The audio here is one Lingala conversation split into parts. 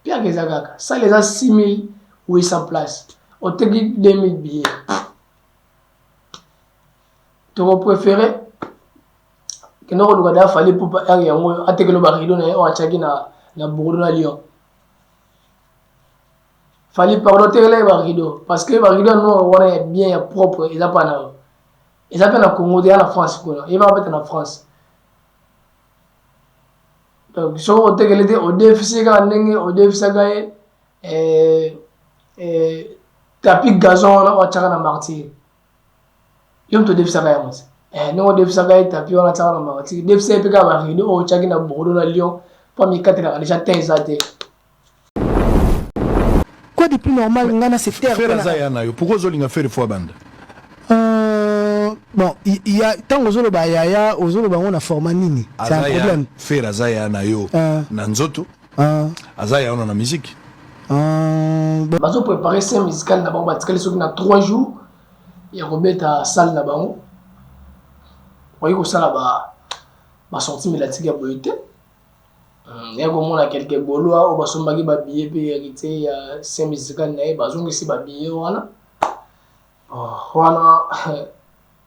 Mpiaka eza kaka salle eza 6800 place, oteki 2000 billets. Toko préférer kende koluka da Fally Ipupa heure yango oyo atekelo ba rideau na ye oyo atiaki na na Bordeaux na Lyon. Fally pardon tekela ye ba rideau parce que ba rideau ya noir wana ya bien ya propre eza pa na yo. Eza pe na Congo te, eza na France kuna. Ye ba beta na France. Donc soki otekeli te odefisi kaka ndenge odefisaka ye eh, eh, tapis gazon wana oyo atiaka na martyr. Yo moto odefisaka yango te. Eh, ndenge odefisaka ye tapis wana atiaka na martyr, defisa ye mpe kaka ba rideau oyo otiaki na Bordeaux na Lyon mpo amikatelaka deja teint eza te. Quoi de plus normal nga na se taire Ferre aza ya na yo pourquoi ozolinga Ferre faut abanda euh, bon ya tango ozoloba yaya ozoloba yango na format nini c'est un problème Ferre aza ya na yo euh. na nzoto euh. aza ya na musique bon. Bazo préparer scène musicale na bango batikali soki na 3 jours ya kobeta salle na bango okoki kosala ba ba sortie médiatique ya boye te. Naye komona quelques golois oyo basombaki ba billets pe heritier ya scène musicale na ye bazongisi ba billets wana wana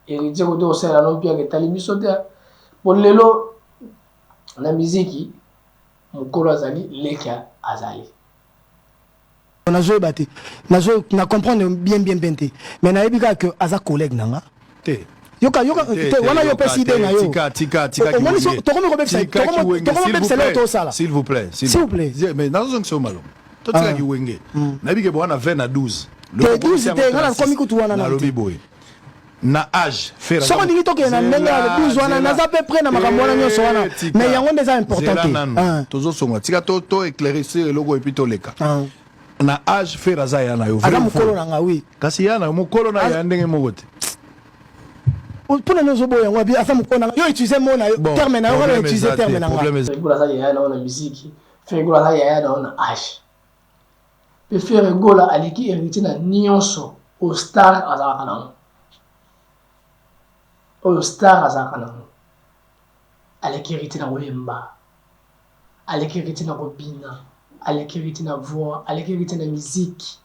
heritier kote kosalela no mpiaka etali biso te po lelo na miziki mokolo azali leki azali. Nazoyeba te nazo na comprendre bien bien bien te mais nayebi kaka que aza collègue na nga te yoka yoka te wana yo pesi idée na yo tika tika tika omoni so tokomi kobebisa tokomi kobebisa leo tosala s'il vous plaît s'il vous plaît mais nazozongisa yo maloba totika ah. kiwenge hmm. nayebi ke bowana 20 na 12 te 12 te nga nakomi kutu wana nalobi boye na age ferre soki olingi tokende na ndenge ya 12 wana naza pe près na makambo wana nyonso wana mais yango nde eza important te ah. tozosonga tika to to éclaircir eloko epuis toleka ah. na age ferre aza ya na yo aza mokolo na nga oui kasi ya na yo mokolo na ya ndenge moko te mpo na nini ozoboya yango abi aza mokolo na nga yo utilise mot na yo terme na yo wana utilise terme na nga Ferre Gola aza yaya na yo na miziki Ferre Gola aza yaya na yo na age Pe Ferre Gola aleki Heritier na nionso oyo star azalaka nango. Oyo star azalaka nango. Aleki Heritier na koyemba, aleki Heritier na kobina, aleki Heritier na voix, aleki Heritier na musique.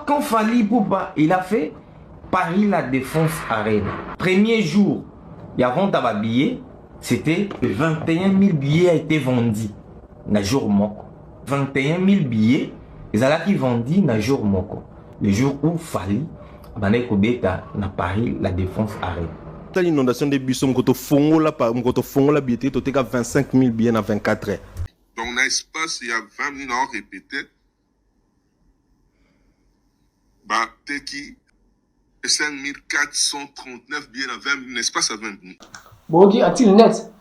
Quand Fally Ipupa il a fait Paris la Défense Arena premier jour ya vente ya ba billets c'était 21 000 billets a été vendu na jour moko 21 000 billets ezalaki vendu na jour moko le jour où Fally abandaki kobeta na Paris la Défense Arena tala inondation nde biso mokoto fongola mokoto fongola billetterie toteka 25 000 billets na 24 heures Donc na espace ya 20 minutes nao répéter bateki 5439 billets na 20 na espace ya 20 minutes. Boyoki atil net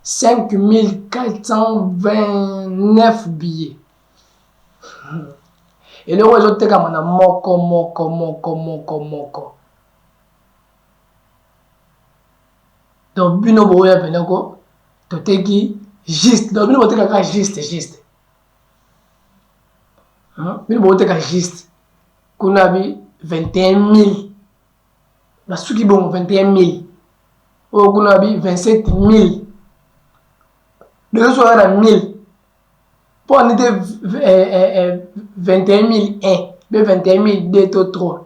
5429 billets eloko ezotekama na moko moko moko moko moko donc bino boya mpena ko toteki juste donc bino botekaka juste juste bino boteka juste kuna bi 21000 basuki bongo 21000 oyo kuna bi 27000 dozo oya na 1000 mpo ani te 21001 be 21002 to 3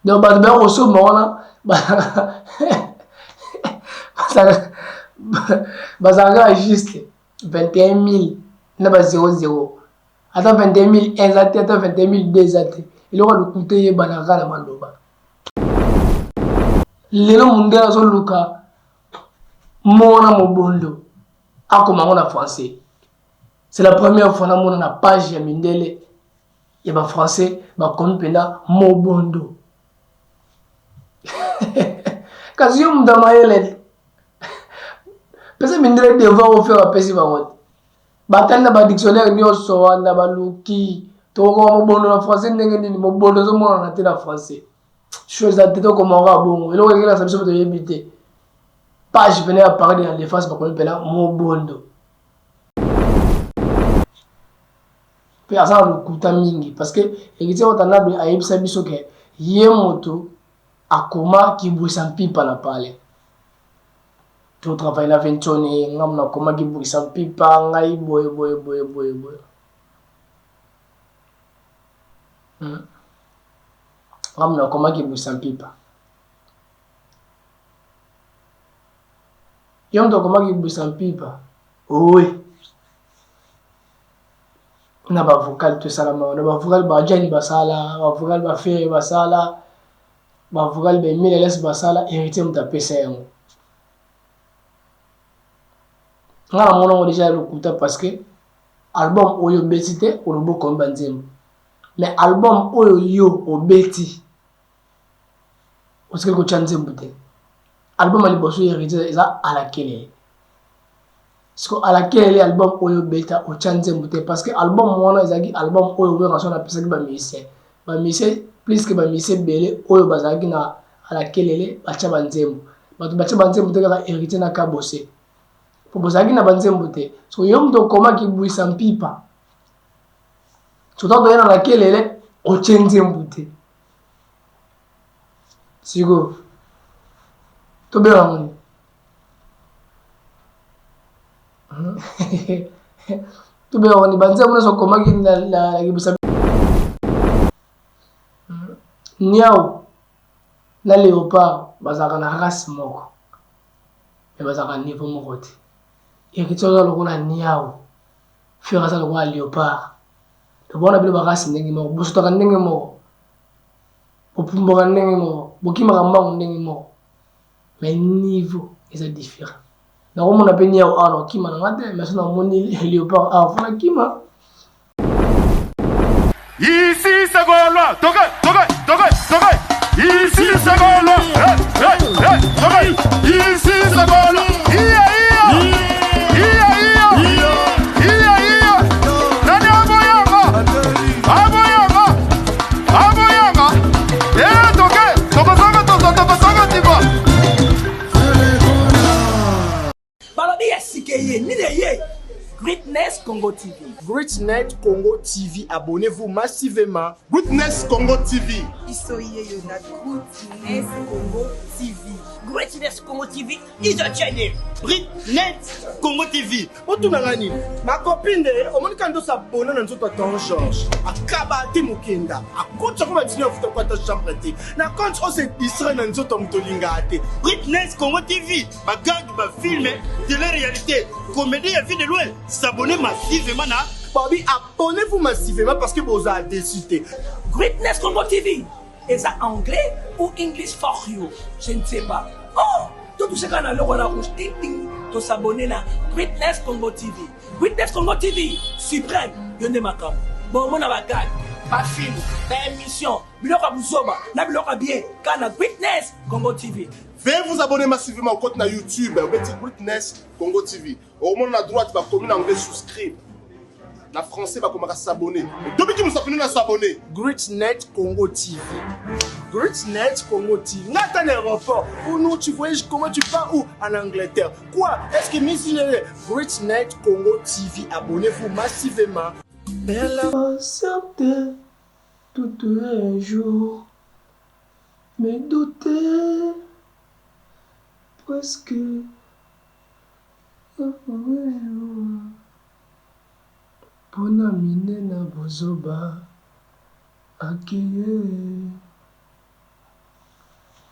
donc bato baya kosomba wana bazalaka kaka juste 21000 na ba 00 ata 21001 eza te ata 21002 eza te eloko ya lokuta eyebanaka kaka na maloba lelo mundele azoluka mona mobondo akoma yango na français c'est la première fois namona na page ya mindele ya ba français bakomi mpena mobondo kasi yo moto ya mayele pesa mindele devoir ofere apesi bango te batali na badictionnaire nyonso wana baluki tokokoma mobondo na français ndenge nini mobondo ezomonana te na français sho eza te tokoma kaka bongo eloko ekelasa biso mpe toyebi te page pene ya paris de la défense bakomi mpena mobondo mpe aza na lokuta mingi parce que héritier watanabe ayebisa biso ke ye moto akoma kibwesa mpipa na palais. To travaille na Ventone, nga moto nakomaki bwisa mpipa, ngai boye boye boye boye boye. Nga moto nakomaki bwisa mpipa. Yo moto okomaki bwisa mpipa. Owe. Na ba vocal to esalama wana, ba vocal ba Jani basala, ba vocal ba Ferre basala. Ba vocal ba Emile Elias basala heritier mutu apesa yango. Nga na mona yango dejà lokuta parce que album oyo obeti te olobi okomi ba nzembo. Mais album oyo yo obeti otikali kotia nzembo te. Album ya liboso ya heritier eza alakelele. Siko alakelele album oyo obeta otia nzembo te parce que album wana ezalaki album oyo Werrason apesaki ba musiciens. Ba musiciens plus que ba musiciens ebele oyo bazalaki na alakelele batia ba nzembo. Bato batia ba nzembo te kaka Heritier na Kabose. Po bozalaki na ba nzembo te. Siko yo moto okomaki bwisa mpipa. Siko tango toye na alakelele otie nzembo te. Siko tobenga yango nini? Tobenga ni banzembo nyonso okomaki na kibusa niau na leopard bazalaka na race moko mais bazalaka niveau moko te. Héritier aza lokola niau, Ferre aza lokola leopard. Donc bona bino ba race ndenge moko, bosotaka ndenge moko, bopumbwaka ndenge moko, bokimaka mbangu ndenge moko. Mais niveau eza different. Nakomona pe niawu awa nakokima na nga te mais soki namoni leopard awa faut nakima. Ici c'est Gaulois, toke, toke, toke, toke. Ici c'est Gaulois, hey, hey, hey, toke. Ici c'est Gaulois, iya iya, iya iya, iya iya. Nani aboyanga, aboyanga, aboyanga. Eh toke, tokozonga, tokozonga tima. Balobi ya sika eye nini eye? Greatness Congo TV. Greatness Congo TV, abonnez-vous massivement. Greatness Congo TV. Biso yeyo na Greatness Congo TV. Greatness Congo TV is a channel. Greatness Congo TV. Otuna nga nini? Ma copine de omoni ka ndosa abonne na nzoto ya Ton Georges. Akaba te mokenda. Akotisa ko ba 19 afuta ko ata chambre te. Na compte o se distraire na nzoto ya moto olingaka te. Greatness Congo TV, ba gag, ba film, tele réalité, comédie ya vie de loin, s'abonner massivement na Babi abonnez-vous massivement parce que bozala déçu te. Greatness Congo TV eza anglais ou English for you je ne sais pas oh to touche kaka na loko na rouge ting ting to s'abonner na Greatness Congo TV Greatness Congo TV suprême yo nde makambo bomona ba gag ba film ba émission biloko ya buzoba na biloko ya bien kaka na Greatness Congo TV. Veuillez vous abonner massivement au compte na YouTube obeti Greatness Congo TV. Okomona na droite bakomi na anglais souscrire. Na français bakomaka s'abonner. Tobiki musapino na s'abonner. Greatnet Congo TV. Greatnet Congo TV. Nga ata na aéroport. Ou non, tu voyages comment tu pars où? En Angleterre. Quoi? Est-ce que Miss Greatnet Congo TV. Abonnez-vous massivement. Bella patiente tout un jour me douter presque Pona mine na bozoba akiye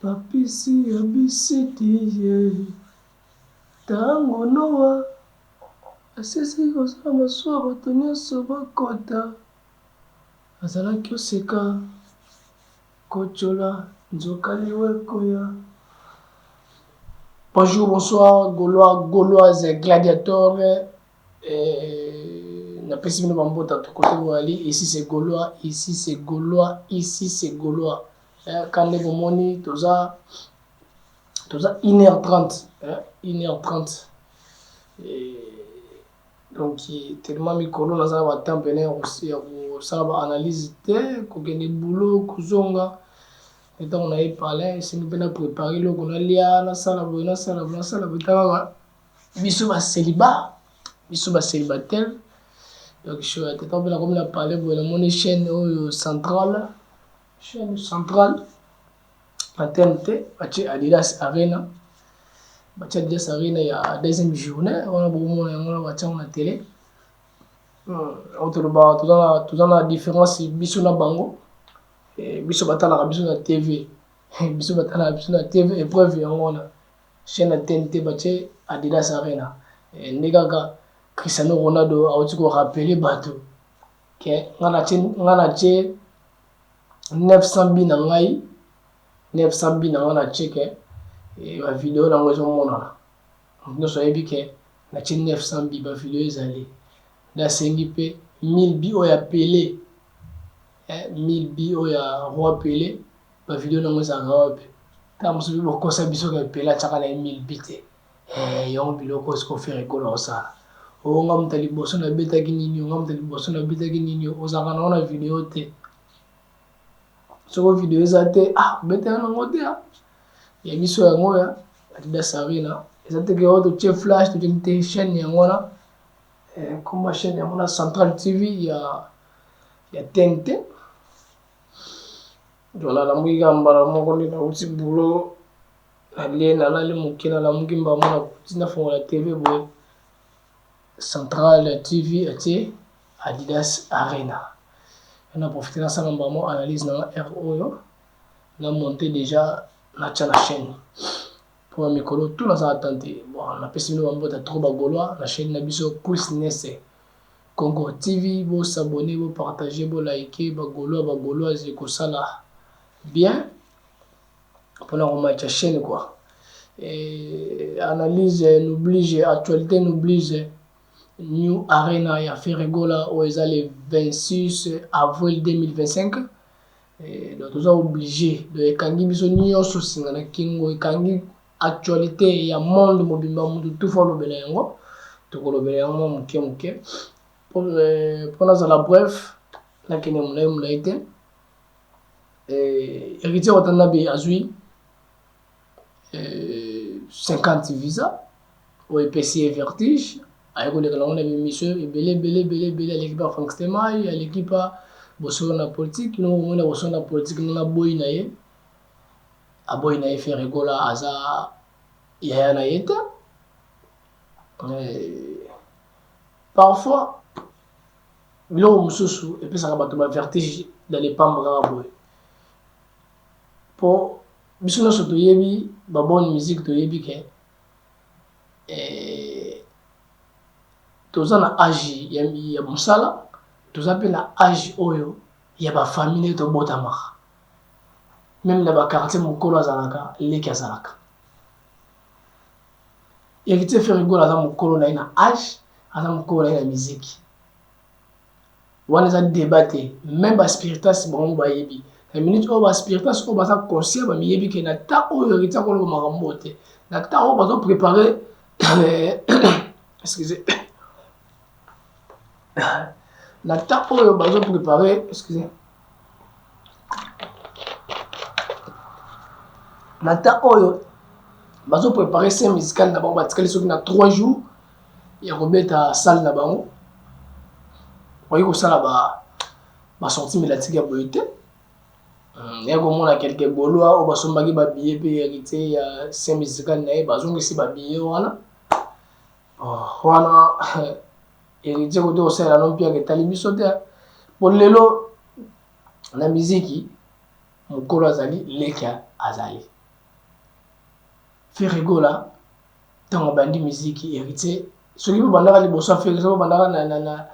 Bapisi ya bisiti ye Tango Noa asilisi kosala masuwa bato nionso bakota Azalaki oseka Kotiola nzoka liwa ekoya. Bonjour, bonsoir, Gaulois, Gauloise, Gladiator. Eh, napesi bino bambota tokote boyali. Ici c'est Gaulois, ici c'est Gaulois, ici c'est Gaulois. Eh, kande bomoni toza toza 1h30, eh, 1h30. Eh, Donc tellement mikolo naza na ba temps pene ya kosala ba analyse te, kokende boulot kozonga nde tango naye palais esengi pe na preparer eloko nalia nasala boye nasala boye nasala boye tala kaka biso ba celibat biso ba celibataire donc show ya te tango pe nakomi na palais boye namoni chaine oyo centrale chaine centrale antenne te batie Adidas Arena. Batia Adidas Arena ya deuxième journée wana bokomona yango wana batia yango na tele. Oyo tolobaka toza na différence biso na bango. Biso batalaka biso na TV. Biso batalaka biso na TV epreuve yango wana. Chaîne ya TNT batie Adidas Arena. Nde kaka Cristiano Ronaldo awuti ko rappeler bato ke nga natie 900 bi na ngai 900 bi na ngai natie ke ba video nango ezomonana. Moto nyonso ayebi ke natie 900 bi ba video ezali. Nde asengi mpe 1000 bi oyo ya Pele, 1000 bi oyo ya Roi Pele ba video nango ezalaka wapi? Tango mosusu pe bokosa biso ke Pele atiaka na ye 1000 bi te. Eh yango biloko oyo sikoyo Ferre Gola osala. Oh nga moto ya liboso nabetaki nini oyo, nga moto ya liboso nabetaki nini oyo, ozalaka nango na video te. Soko video eza te, ah obetaka nango te ah. Ya biso yango ya Adidas Arena. Eza te ke oyo totie flash, totie te chaîne yango wana. Eh, komba chaîne yango na Central TV ya TNT. Donc nalamuki kaka mbala moko nde nauti boulot nalie nalali moke nalamuki mbala moko nakuti nafongola TV boye Central TV atie Adidas Arena. Na profite nasala mbala moko analyse na nga heure oyo na monte déjà natia na chaîne mpo ba mikolo tout nazala temps te. Bon napesi bino bambote trop ba Gaulois na chaîne na biso Chris Nese Congo TV bo s'abonner bo partager bo liker ba gaulois ba gauloise ekosala bien pona komatisa chaîne quoi. Et analyse n'oblige actualité n'oblige New Arena ya Ferre Gola oyo eza le 26 avril 2025 et donc toza obligé donc ekangi biso nyonso singa na kingo ekangi Actualite ya monde mobimba mutu tout faut alobela yango tokolobela yango mwa moke moke mpo nazala bref nakende molai molai te. Heritier Watanabe azwi 50 visa oyo epesi ye vertige aye koleka nango na bimission ebele ebele ebele ebele aleki pa Franck Stemay aleki pa bosolo na politique bino bomona bosolo na politique ndenge aboyi na ye Aboyi na ye Ferre Gola aza yaya na ye te. Parfois biloko mosusu epesaka bato ba vertige dans les pamba kaka boye. Po biso nyonso toyebi ba bonne musique toyebi ke eh, toza na age ya, ya mosala toza mpe na age oyo ya ba famille ndenge tobotamaka. Meme na ba quartier mukolo azalaka leki azalaka. Heritier Ferre Gola aza mukolo na ye na age, aza mukolo na ye na musique. Wana eza debat te. Meme ba spiritas bango moko bayebi. Na minute oyo ba spiritas oyo baza conscient bamiyebi ke na temps oyo Heritier akoloba makambo oyo te. Na temps oyo bazo preparer excusez na temps oyo bazo preparer excusez na temps oyo bazo préparer scène musicale na bango batikali soki na 3 jours ya kobeta salle na bango okoki kosala ba basortie médiatique ya boye te ya komona quelques gaulois oyo basombaki babillet mpe héritier ya scène musicale na ye bazongisi babillet wana wana Heritier kote osalela no mpiaka etali biso te po lelo na miziki mokolo azali leki azali Ferre Gola ntango abandi miziki Heritier soki mpe obandaka liboso ya Ferre soki obandaka na, na, na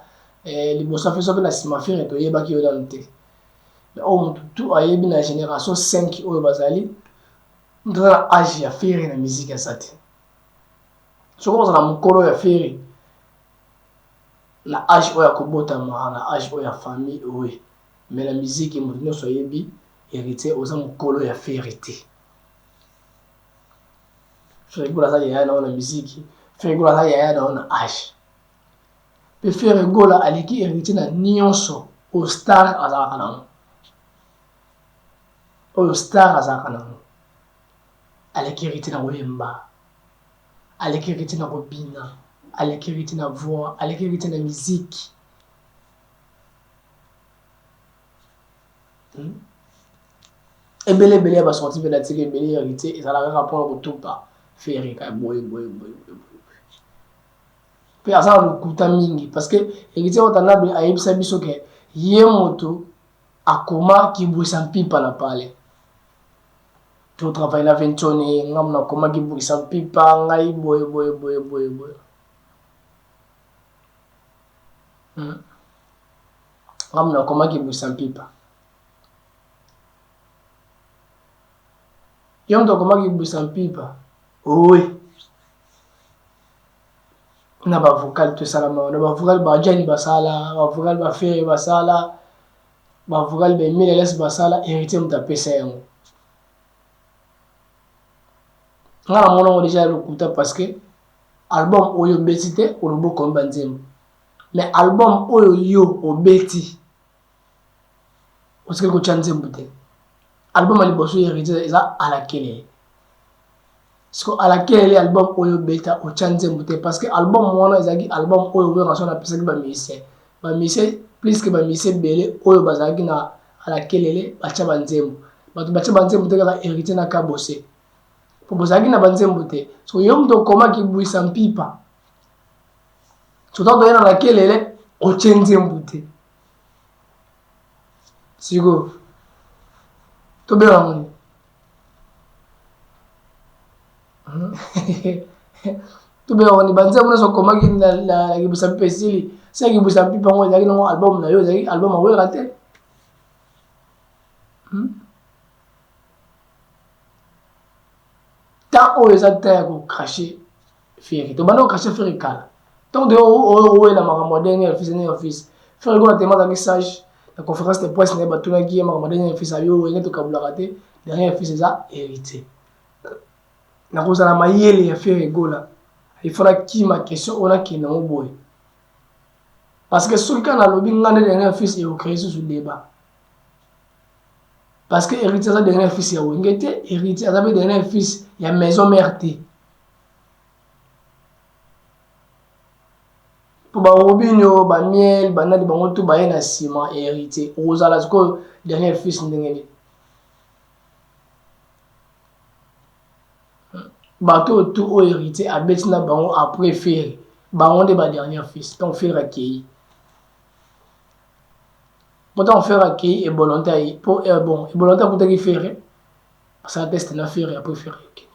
eh, liboso ya Ferre soki na nsima Ferre toyebaki yo nanu te mais oyo motu tu ayebi na génération 5 oyo bazali moto aza na age ya Ferre na miziki aza te Soki okozala mukolo ya ferre na age oyo ya kobotama na age oyo ya famille oui mais na musique mutu nionso ayebi heritier oza mukolo ya ferre te. Ferre Gola aza yaya na yo na musique, Ferre Gola aza yaya na yo na age. Pe Ferre Gola aleki heritier na nionso oyo star azalaka nango. Oyo star azalaka nango. Aleki heritier na koyemba. Aleki heritier na kobina, aleki heritier na voix, aleki heritier na musique. Ebele ebele ya ba sortie mpe na tika ebele ya heritier ezalaka kaka mpona kotumba. Ferre kaka boye boye boye boye. Pe aza na lokuta mingi parce que Heritier Watanabe ayebisa biso ke ye moto akoma kibwisa mpipa na palais. To travaille na Ventone, nga moto nakoma kibwisa mpipa, ngai boye boye boye boye boye. Nga moto nakoma kibwisa mpipa. Yo moto okomaki kibwisa mpipa. Owe. Na ba vocal to esalama wana ba vocal ba Djany basala ba vocal ba Ferre basala ba vocal ba Emile Elias basala Heritier moto apesa yango nga namona yango deja ya lokuta parce que album oyo obeti te olobi okomi ba nzembo mais album oyo yo obeti otikali kotya nzembo te album ya liboso ya Heritier eza alakelele Siko alakelele album oyo obeta otya nzembo te parce que album wana ezalaki album oyo Werrason apesaki ba musiciens. Ba musiciens plus que ba musiciens ebele oyo bazalaki na alakelele batya ba nzembo. Bato batya ba nzembo te kaka Heritier na Kabose. Po bozalaki na ba nzembo te. Siko yo moto okoma kibwisa mpipa. Siko tango toye na alakelele otye nzembo te. Siko tobenga yango nini? Tobengaka ni banzembo nyonso okomaki na kibusa mpipa esili se kibusa mpipa yango ezalaki nango album na yo ezalaki album awera te hmm? Temps oyo eza temps ya kocrache Ferre tobanda kocrache Ferre kala ntango toyo owela makambo ya dernier fils dernier fils Ferre Gola tema azalaki sage na conférence de presse na ye batunaki ye makambo ya dernier fils ayo wenge tokabulaka te dernier fils eza héritier nakozala mayele ya Ferre Gola il faut nakima question oyo nakende yango boye parce que soki kaka nalobi nga nde dernier fils ekocree susu débat parce que héritier aza dernier fils ya wenge te héritier aza mpe dernier fils ya maison mère te Po ba robinho ba miel ba nani bango tout baye na sima ya heritier okozala sikoyo dernier fils ndenge nini bato oyo tout oyo heritier abeti na bango après ferre bango nde ba dernier fils donc ferre akeyi po ntango ferre akeyi ebolonte aye po eh, bon ebolonte akutaki ferre asala test na ferre après ferre akeyi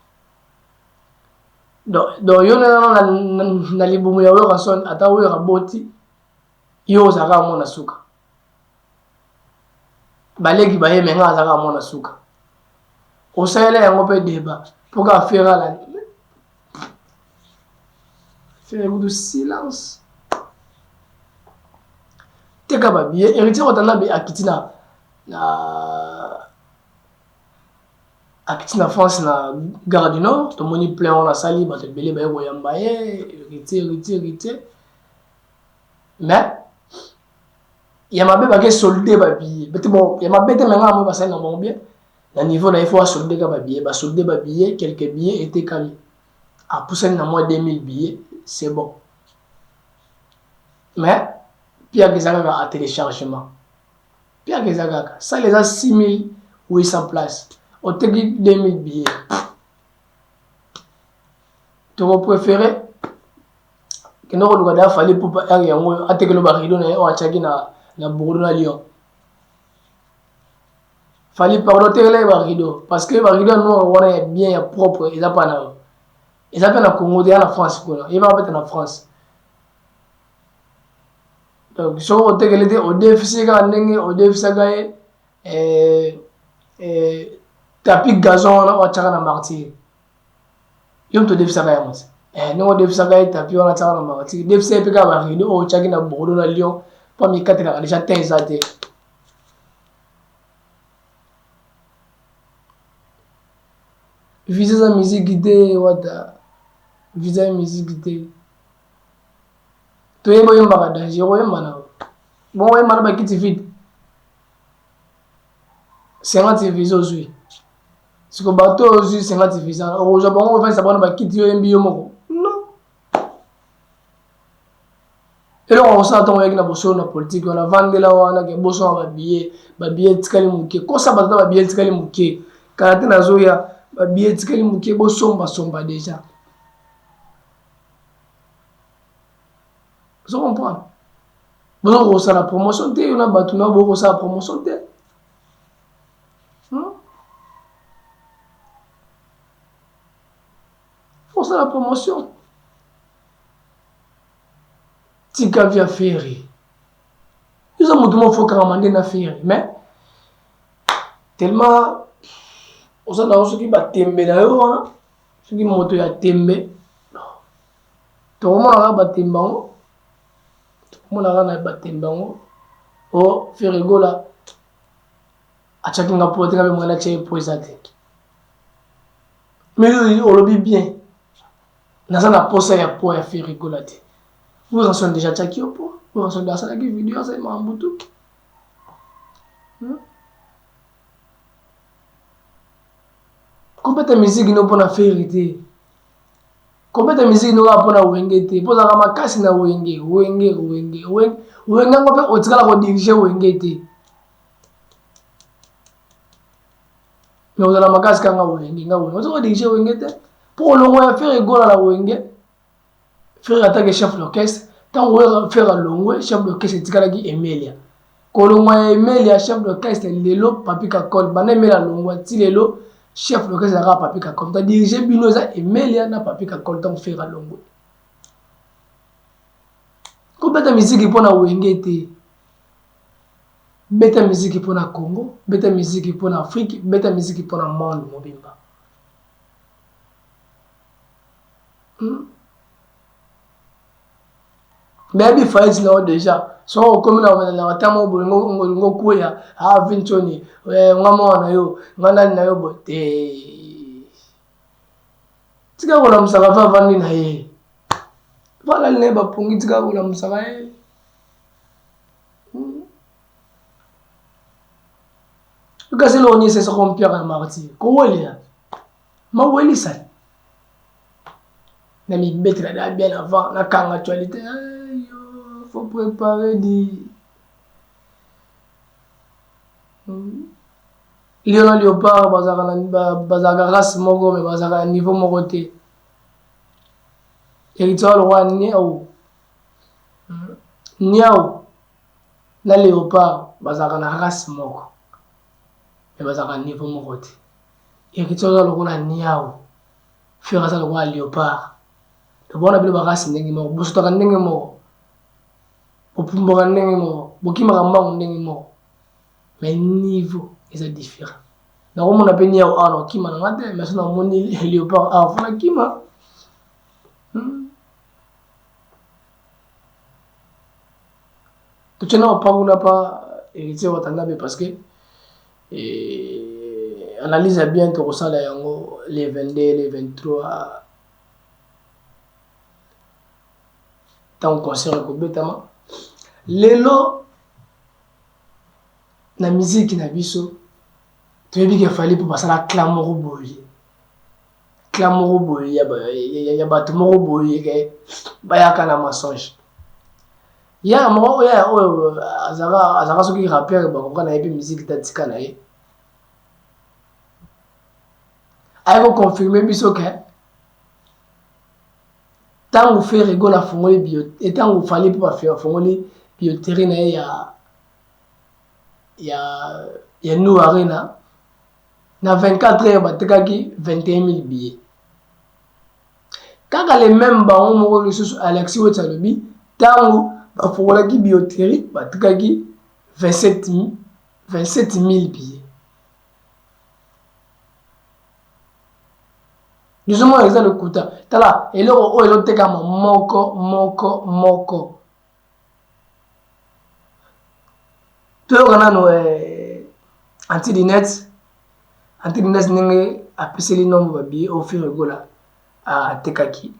Donc, donc yo na, na, na, na libumu ya Werrason ata Werra boti yo ozalaka mwana suka. Baleki baye me nga azalaka mwana suka. Osalela yango mpe débat mpo kaka Ferre ala Ferre kutu silence. Teka ba billet Héritier Watanabe akiti na na Akiti na France na gare du nord tomoni plein wana asali bato ebele baye koyamba ye heritier heritier heritier mais ya mabe bake solde ba billet bete bon ya mabe te mais nga moi basali na bango bien na niveau na ye faut asolde ka ba billet basolde ba billet quelques billets etekami apusani na mwa 2000 billets c'est bon mais piaka eza kaka a téléchargement Piaka eza kaka. Salle eza 6800 places. Oteki 2000 billets. Toko préférer kende koluka da Fally Ipupa heure yango oyo atekelo ba rideau na ye oyo atiaki na na Bordeaux na Lyon. Fally pardon tekela ye ba rideau parce que ba rideau ya noir wana ya bien ya propre eza pa na yo. Eza pe na Congo te ya na France kuna. Ye ba beta na France. Donc soki otekeli te odefisi kaka ndenge odefisaka ye eh, eh, tapis gazon wana oyo atiaka na martyr yo moto odefisaka yango te eh, ndenge odefisaka ye tapis wana atiaka na martyr defisa ye mpe kaka barido oyo otiaki na bordeaux na lyon mpo amikatelaka deja te eza te visa eza miziki te wata visa ya miziki te Toyebi oyembaka danger okoyemba na bongo oyemba na bakiti vide 50 visa ozwi siko bato oyo ozwi 50 visa okozwa bango ofandisa bango na bakiti yo oyembi yo moko non eloko akosala ntango oyaki na bosolo na politiki wana vandela wana ke bosonga babiye babiye etikali moke kosa bato na babiye etikali moke kala te nazoya. Ba billets etikali moke bosomba somba dejà. Ozo comprendre? Bozo kosala promotion te yo na bato na bo kosala promotion te. Hmm? Kosala promotion. Tika via Ferre. Yo oza moto moko faut okangama nde na Ferre mais tellement oza na yo soki ba tembe na yo wana soki moto ya tembe tokomona kaka ba tembe yango tokomona kaka na ba tembe yango o oh, Ferre Gola atiaki nga po te nga mpe mwana atia ye po eza te mais olobi bien Naza na posa ya poids ya Ferre Gola te. Werrason dejà atiaki yo poids. Werrason dejà asalaki video asali makambo tout. Hmm? Kobeta musique no pona Ferre te. Kobeta musique no kaka pona Wenge te. Po ozalaka makasi na Wenge, Wenge, Wenge, Wenge. Wenge yango pe otikala ko diriger Wenge te. Mais ozala makasi kaka nga wenge nga wenge ozo ko diriger wenge te po kolongwa ya Ferre Gola na wenge Ferre atake chef d'orchestre ntango Werra Ferre alongwe chef d'orchestre etikalaki Emelia kolongwa ya Emelia chef d'orchestre lelo Papi Kakol banda Emelia alongwa ti lelo chef d'orchestre ezalaka Papi Kakol moto adirige bino eza Emelia na Papi Kakol ntango Ferre alongwe kobeta miziki mpo na wenge te Beta miziki pona Congo, beta miziki pona Afrique, beta miziki pona monde mobimba. Hmm? Bayebi faillite na yo deja. Soki okomi na na ata moko boye olingi okweya, ah Vinconi, eh, nga mwana na yo, nga nani na yo boye te. Tika kolamusaka va avandi na ye. Valali na ye bapongi tika kolamusaka ye. Kasi eloko nini esalisaka mpiaka na martyr kowelela mawelisa na mibetela da bien avant nakanga actualité yo faut préparer di lion na léopard bazalaka race moko mais bazalaka na niveau moko te héritier lokola niau Niawu na leopard bazalaka na race moko mais bazalaka niveau moko te. Heritier aza lokola niawu, Ferre aza lokola leopard. Donc wana bino ba race ndenge moko, bosotaka ndenge moko, bopumbwaka ndenge moko, bokimaka mbangu ndenge moko mais niveau eza different. Nakomona pe niawu awa nakokima na nga te mais soki namoni leopard awa faut nakima. Hmm. Totie nao pa kuna pa Heritier Watanabe parce que eh, analyse ya bien tokosala yango le 22 le 23 ntango concert ekobetama lelo na miziki na biso toyebi ke fali mpo basala clan moko boye Clan moko boye ya, ya, ya bato moko boye ke bayaka na mensonge. Ya moko oyo ya oyo azalaka azalaka soki rappeur bakoka na ye mpe musique ta tika na ye. Aye ko confirmer biso ke ntango Ferre Gola afongoli bio ntango Fally mpo afongoli billetterie na ye ya ya ya New Arena Na 24 heures batekaki 21000 billets. Kaka le meme bango moko lisusu Alexis Wetchi alobi tango bafongolaki billetterie batekaki 27000 billets. Lizomona eza lokuta. Tala eloko oyo ezotekama moko moko moko. Toyoka nanu eh, anti-lunette anti-lunette ndenge apeseli nombre ba billets oyo Ferre Gola atekaki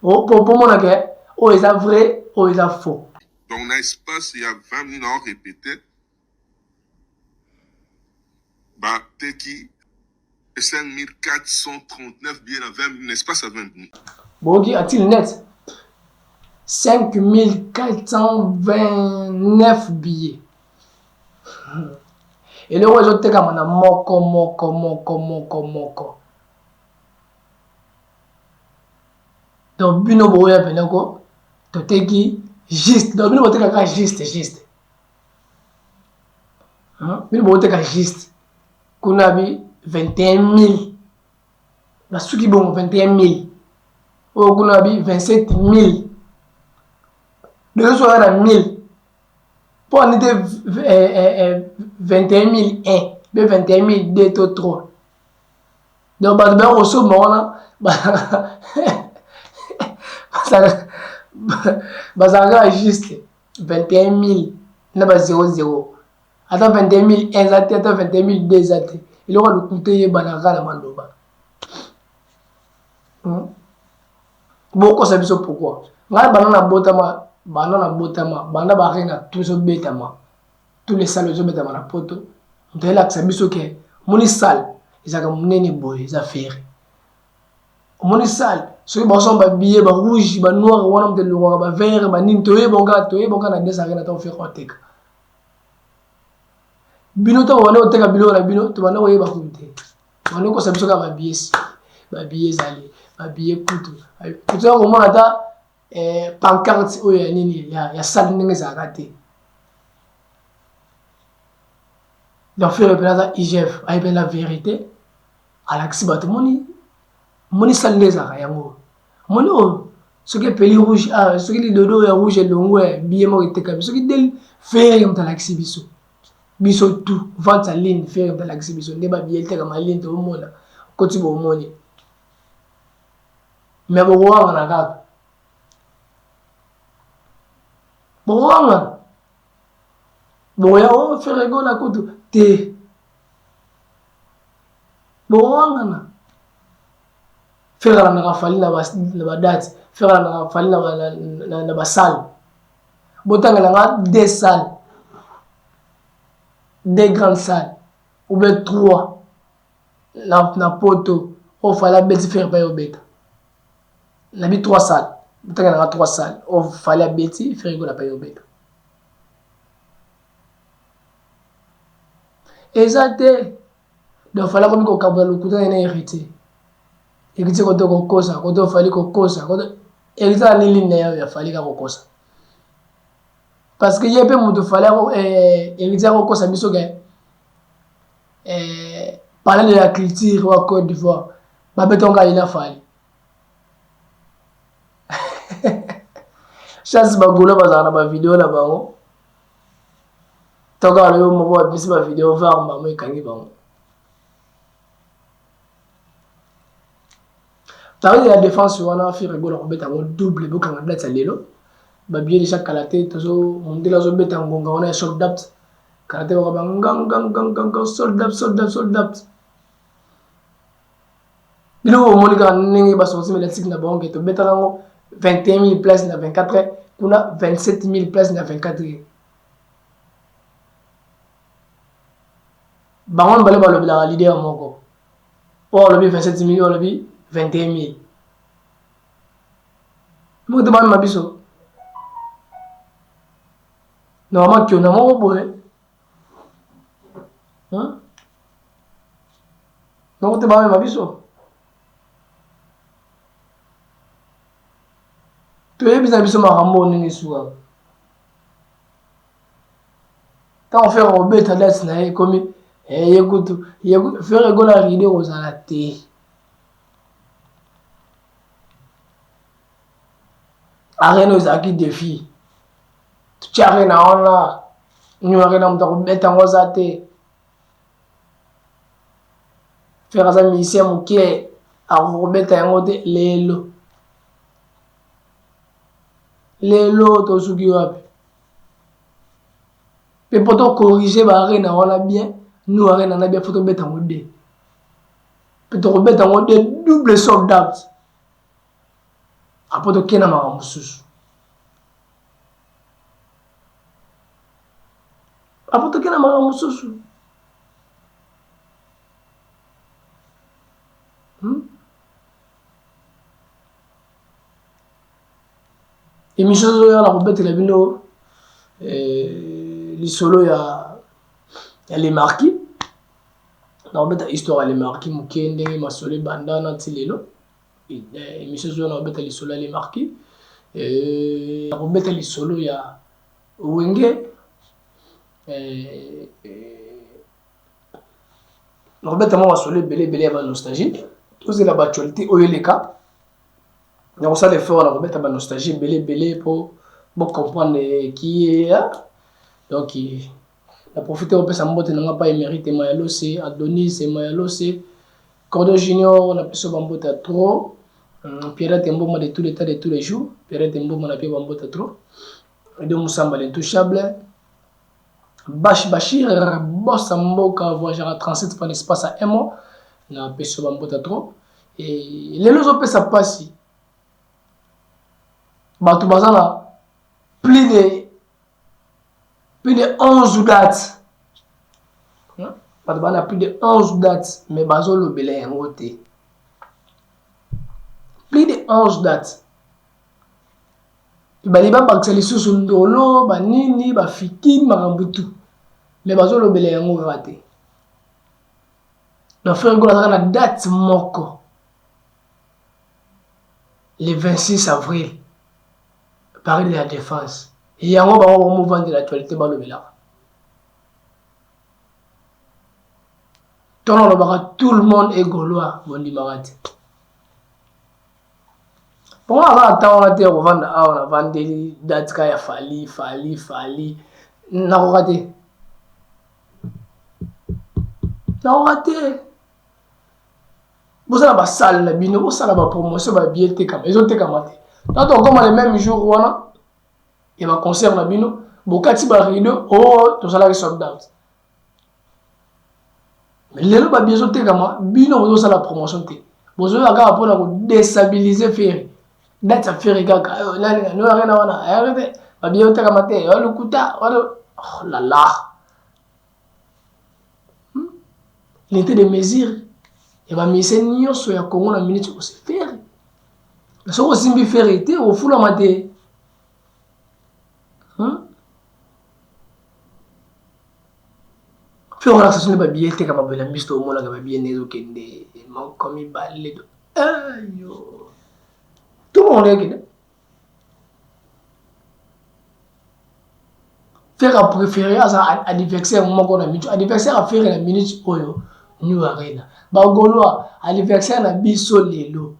po pomona ke oyo eza vrai oyo eza faux. Donc na espace ya 20 minutes nao repeter ba teki 5439 billets na 20 na espace ya 20 minutes. Boyoki anti-lunette 5429 billets eloko ezotekama na moko moko moko moko moko. Donc bino boya mpena ko toteki juste. Donc bino botekaka juste juste. Bino boteka juste. Kuna bi 21 000. Basuki bongo 21 000. Oyo kuna bi 27 000. Dezo soka na 1000. Mpo ani te 21 001 be 21 002 to 3. Donc bato baya kosomba wana bazalaka kaka juste 21 000 na ba 00 ata 21 001 eza te ata 21 002 eza te eloko ya lokuta eyebanaka kaka na maloba hmm? Bokosa biso pourquoi? Ngai banda na botama banda na botama banda ba arena tout ezobetama tous les salles ezobetama na poto moto ayelakisa biso ke omoni salle ezalaka monene boye eza ferre omoni salle soki bazosomba ba billet ba rouge ba noir wana moto elongwaka ba vert ba nini toyeba kaka toyeba kaka na des arena ntango ferre oteka bino ntango banda koteka biloko na bino tobanda koyeba kutu te Bando kosa biso kaka ba billets ba billets ezali ba billets kutu kutu ya komona ata eh, pancarte oyo ya nini ya, ya salle ndenge ezalaka te. Donc Ferre mpenza aza IGF ayebi la vérité alakisi bato moni moni salle nde ezalaka yango moni oyo soki epeli rouge ah, soki lidodo ya rouge elongwe billet moko etekami soki del Ferre moto alakisi biso Biso tout vente en ligne ferre moto alakisi biso nde ba billet etekama en ligne toomona okoti bomoni mais bokowangana kaka bokowangana bokoya o oh, ferre gola kutu te bokowangana ferre alandaka fali na badate ferre alandaka fali na basale Botangela nga deux salles. Deux grandes salles. Ou bien trois. Na, na poto. Oyo Fally abeti Ferre pe obeta. Nabi trois salles. Botangela nga trois salles. Oyo Fally abeti Ferre Gola pe obeta. Eza te. Donc Fally akomi kokabola lokuta na ye na Heritier. Heritier kote kokosa, kote Fally kokosa, kote Heritier alandi ligne na ye ya Fally kaka kokosa. Parce que ye pe mutu Fally ako eh, Heritier akokosa biso ke eh, palais de la culture wa Côte d'Ivoire babeta ngo kaka ye na Fally. Chance ba Gaulois bazalaka na ba video na bango. To kaka yo moko babimisi ba video var mama ekangi bango. Paris de la défense wana Ferre Gola kobeta yango double bokanga date ya lelo. Ba billets déjà kala te tozo mondele azobeta ngonga wana ya sold out. Kala te baka ba ngang ngang ngang ngang sold out sold out sold out. Bino bomoni kaka ndenge ba sortie médiatique na bango ke tobetaka yango 21 000 places na 24 heures kuna 27 000 places na 24 heures. Bango mibale balobelaka leader moko. Oyo alobi 27 000, oyo alobi 21 000. Moko te bamema biso. Normalement kiona moko boye. Hein? Moko te bamema biso. Toyebisa biso makambo ndenge esukaka. Ntango Ferre akobeta date na ye ekomi eh, ye kutu ye kutu Ferre Gola ride kozala te. Arena ezalaki defi. Totia arena wana new arena moto akobeta yango aza te. Ferre aza musicien moke akobeta yango te lelo. Lelo tosuki wapi? Pe po to corriger ba arena wana bien, nous arena na bien faut tobeta yango deux. Pe tokobeta yango deux double sold out. Apo tokende na makambo mosusu. Apo tokende na makambo mosusu. Hmm? Emission ezoya na kobetela bino eh, lisolo ya ya le marquis na kobeta histoire ya le marquis moke ndenge masolo ebanda na ti lelo. Émission ezoya na kobeta lisolo ya Le Marquis, na kobeta lisolo ya Wenge, na kobeta mwa masolo ebele ebele ya ba nostalgie. Tozela ba actualité oyo eleka. Na kosala effort na kobeta ba nostalgie ebele ebele po bo comprendre qui est. Donc na profite kopesa mbote na nga pa Emerite Mayalose, Adonis Mayalose, Cordo Junior, na peso ba mbote ya trop. Pierrette Mboma de tous les temps de tous les jours, Pierrette Mboma na pe ba mbote ya trop. Edo Musamba l'intouchable, Bash Bashir boss ya mboka voyagera 37 fois l'espace à un mois, na peso ba mbote ya trop. Et lelo ezopesa pasi, bato baza na plus de 11 dates, bato baza na plus de 11 dates, mais bazolobela yango te. Plus de 11 dates, bali babakisa lisusu ndolo banini bafikini makambo tu, mais bazolobela yango kaka te. Na Ferre Gola azalaka na date moko le 26 avril, Paris de la Défense. Yango bango bamovandela actualité balobelaka. Ntongo alobaka tout le monde est gaulois, bondimaka te. Mpongo aza na ntango wana te ya kovanda awa navandeli date ka ya Fally Fally Fally, nakoka te, nakoka te. Bozala basale na bino, bosala bapromotion, babie etekama, ezotekama te. Tanto okoma le même jour wana ya baconcert na bino, bokati barideau, o tozalaki sold out. Mais lelo babie ezotekama, bino bozosala promotion te, bozoyoka kaka mpona kodestabilize Ferre. Date ya Ferre kaka nani no arena wana ayaka te, babie ezotekama te, lokuta wana. Oh la la, L'unité de mesure ya bamise nyonso ya Congo na minute ose Ferre. Soki osimbi Ferre te, ofulama te. Ferre wana sasone babiye etekama boye na miso, tomonaka babiye nde ezokende moko mibale ayo tomona ekende. Ferre a préféré aza anniversaire moko na minute, anniversaire ya Ferre na minute oyo New Arena. Bagaulois, anniversaire na biso lelo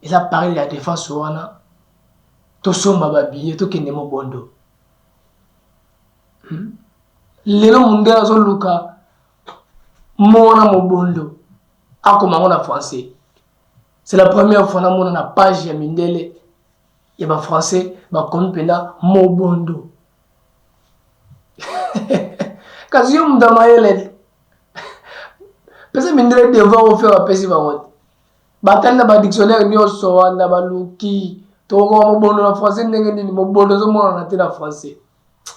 eza Paris de la Défense wana, tosomba babillet tokende mobondo. Lelo mondele azoluka mona mobondo akoma yango na français. C'est la première fois namona na page ya mindele ya ba français bakomi mpena mobondo. Kasi yo moto ya mayele, pesa mindele devoir oyo Ferre apesi bango te. Batali na badictionnaire nyonso wana, baluki tokokoma mobondo na français ndenge nini? Mobondo ezomonana te na français,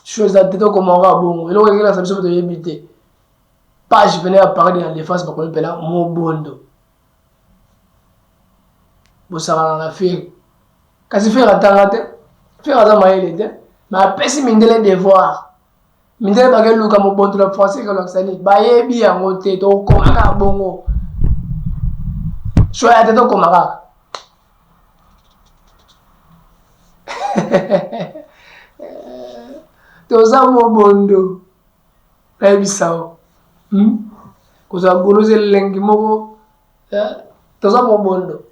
chose eza te, tokoma kaka bongo. Eloko ekelasa biso toyebi te. Page pene ya Paris de la Défense bakomi mpena mobondo. Bosakana na Ferre, kasi Ferre atanga te, Ferre aza mayele te, mais apesi mindele devoir. Mindele bakeluka mobondo na français ekolakisa nini, bayebi yango te. Tokoma kaka bongo, soya te, tokoma kaka. Toza mobondo, nayebisa yo. Kozala golo eza elengi moko. Toza mobondo,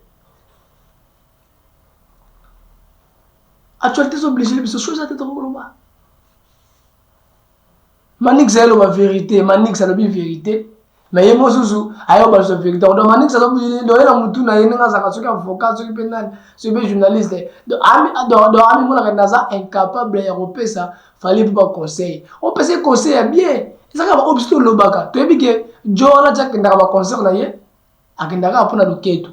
actualité ezoblige biso, so eza te, tokoloba. Manix ayeloba vérité, Manix alobi vérité, mais ye mosusu ayoba so vérité. Donc Manix azoye na mutu na ye ndenge azalaka, soki avocat, soki mpe nani, soki mpe journaliste, donc amimonaka naza incapable ya kopesa Fally mpo baconseil. Opesa conseil ya bien, eza kaka baoyo biso tolobaka. Toyebi ke jo wana ti akendaka baconcert na ye, akendaka kaka mpona loketo.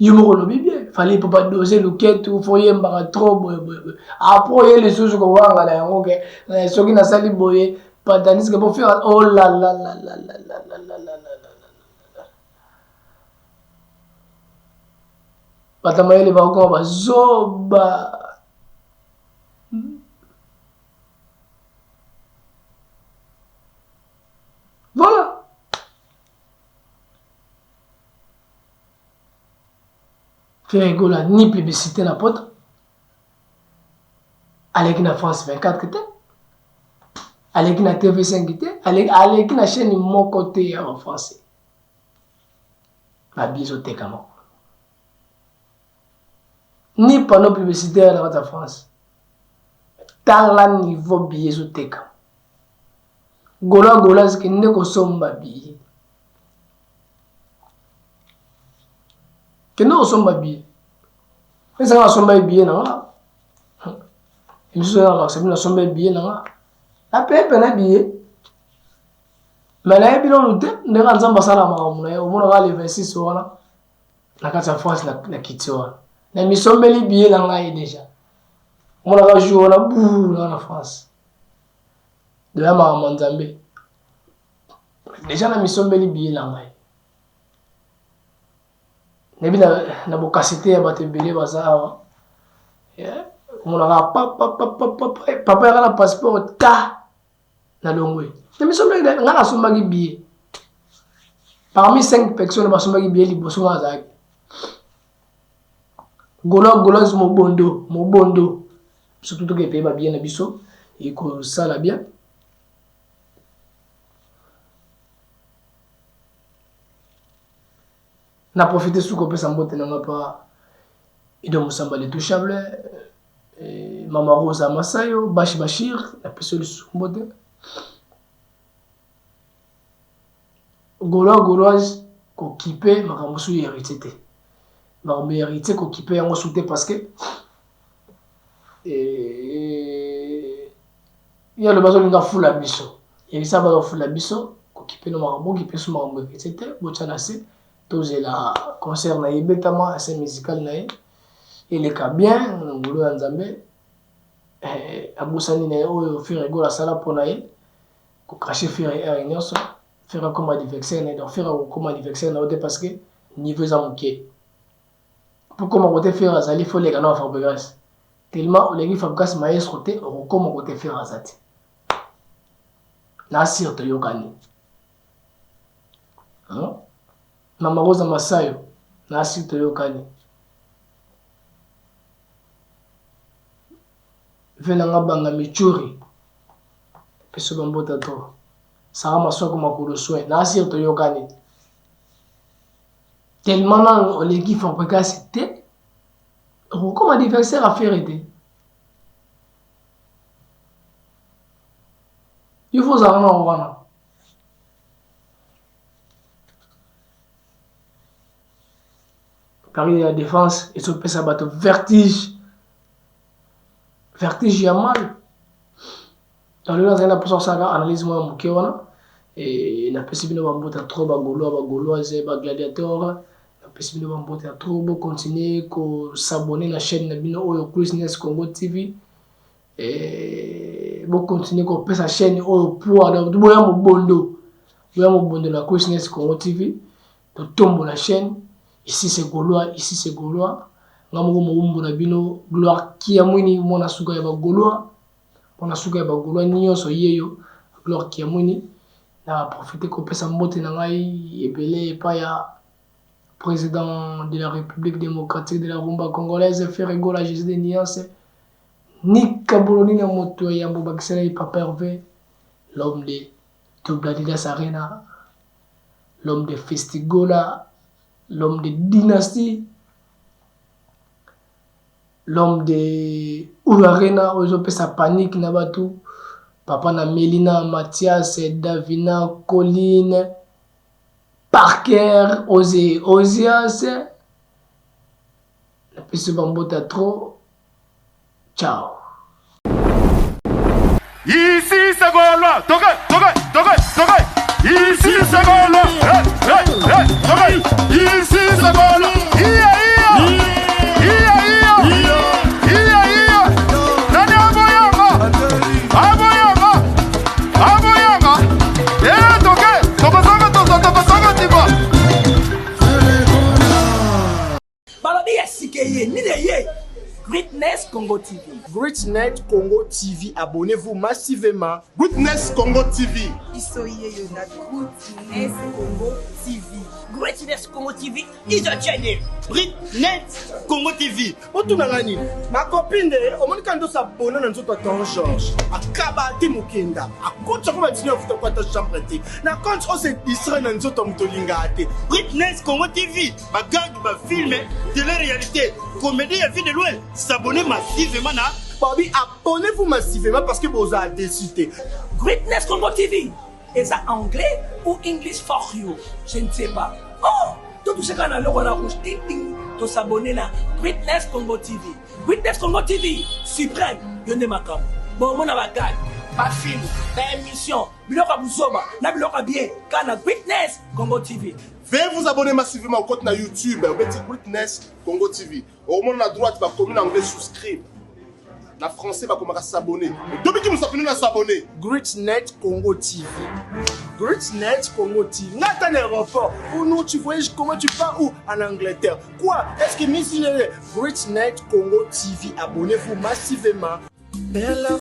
Yo moko olobi bien, Fally mpo badose loketo, fo oyembaka trop boye boye boye. Apres oye lisusu kowangana yango ke soki nasali boye tandis que po Ferre, oh la la la la la la la la la la, bato mayele bakokoma bazoba. Voilà. Ferre Gola ni publicité na poto aleki na France 24 te aleki na TV5 te aleki na chaîne moko te ya ba français ba biso tekama ni panneau publicitaire na kati ya France tala niveau billet ezoteka Golois goloise kende kosomba billet kende kosomba billet ezanga nasomba billet na nga misusu na lakisa bino nasomba billet na nga napepe na billet me nayebi nanu te ndenge nzambe asala makambo na ye omonaka le 26 wana na kati ya france na kiti wana na misombeli billet na ngai deja omonaka jour wana buu na france Doya makambo ya Nzambe. Deja na misombeli billet na ngai. Nayebi na, na bokasi te ya bato ebele baza awa. Yeah. Omonaka papa papa papa eh, papa yaka na passeport ta na longwe. Na misombeli ngai nasombaki billet. Parmi 5 personnes basombaki billet liboso ngai azalaki. Golois goloise mobondo mobondo surtout toke paye ba billet na biso ekosala bien na profite suka opesa mbote na nga pa Edo Musamba le touchable eh, Mama Rosa Masayo Bashi Bashir napesi lisusu mbote Gaulois gauloise kokipe makambo mosusu ya heritier te makambo ya heritier kokipe yango su te parce que eh, ye alobi azolinga fula biso heritier abaza kofula biso kokipe no makambo okipe su makambo ya heritier te botya na se tozela concert na ye ebetama ase musical na ye eleka bien na ngolu ya nzambe eh, abosani na ye oyo Ferre Gola asala mpo na ye ko cracher Ferre heure nionso Ferre akoma adversaire na ye donc Ferre akokoma adversaire na yo te parce que niveau eza muke po okoma kote Ferre azali faut oleka na Fabregas tellement oleki Fabregas maestro te okokoma kote Ferre aza te na sire toyokani hmm? Mama Rosa Masayo na sire toyokani ve na nga banga michuri Biso ba mbota to. Sarah Masuaku makolo soin. Na asir toyokani. Tellement nanu oleki Fabregas te. Okokoma adversaire ya Ferre te. Il faut ozala na wana. Paris ya défense ezopesa bato vertige. Vertige ya mal. Donc lelo nazali na mposa kosalaka analyse mwa moke wana e, napesi bino bambote ya trop bagaulois bagauloise bagladiator napesi bino bambote ya trop bocontinue kosabone na chaîne na bino oyo Cuisines Congo TV e, bocontinue kopesa chaîne oyo poids donc boya mobondo boya mobondo na Cuisines Congo TV totombola chaîne ici c'est gaulois ici c'est gaulois nga moko mowumbu na bino gloire kiamwini mwana suka ya bagaulois Pona suka ya ba golois nionso yeyo Gloire Kiamwini na profite kopesa mbote na ngai ebele epai ya president de la Republique democratique de la rumba congolaise Ferre Gola Jesus de Nuance Nika Boloni na moto ya yambo bakisela ye Papa Hervé l'homme de Double Adidas Arena l'homme de Festigola l'homme de Dynastie L'homme de Uru Arena oyo ezopesa panique na batu papa na Melina, Mathias, Davina, Colline, Parker, Oze, Ozias napesi ba mbota trop ciao. Ici c'est Gaulois, toke, toke, toke, toke. Ici c'est Gaulois, hey, hey, hey, toke. Ici c'est Gaulois, iya iya, iya iya, iya iya. Nani aboyanga, aboyanga, aboyanga. Eh toke, tokosanga tozo, tokosanga tima. Balobi ya sika eye nini eye Greatness Congo TV. Greatnet Congo TV, abonnez-vous massivement. Greatness Congo TV. Biso yeyo na Greatness Congo TV. Greatness Congo TV is a channel. Greatnet Congo TV. Otuna nga nini? Ma copine de, omoni kando s'abonner na nzoto ya Ton Georges. Akaba te mokenda. Akotisa ko ba dîner afuta ko ata chambre te. Na compte o se distraire na nzoto ya moto olingaka te. Greatness Congo TV. Ba gag, ba film, télé-réalité, comédie ya vie de loin. S'abonner massivement na Babi, abonnez-vous massivement parce que bozala déçu te. Greatness Congo TV eza anglais ou English for you, je ne sais pas. Oh, totouche kaka na eloko wana rouge ting ting, tosabonne na Greatness Congo TV. Greatness Congo TV suprême, yo nde makambo. Bomona ba gag, ba film, ba émission, biloko ya buzoba na biloko ya bien kaka na Greatness Congo TV. Veuillez vous abonner massivement au compte na YouTube obeti Greatness Congo TV. Okomona na droite bakomi na anglais souscribe. Na français bakomaka s'abonner. Dobiki musapino na s'abonner. Greatnet Congo TV. Greatnet Congo TV. Nga ata na aéroport. Ou non, tu voyages comment tu pars où En Angleterre. Quoi Est-ce que Miss Greatnet Congo TV. Abonnez-vous massivement. Bella.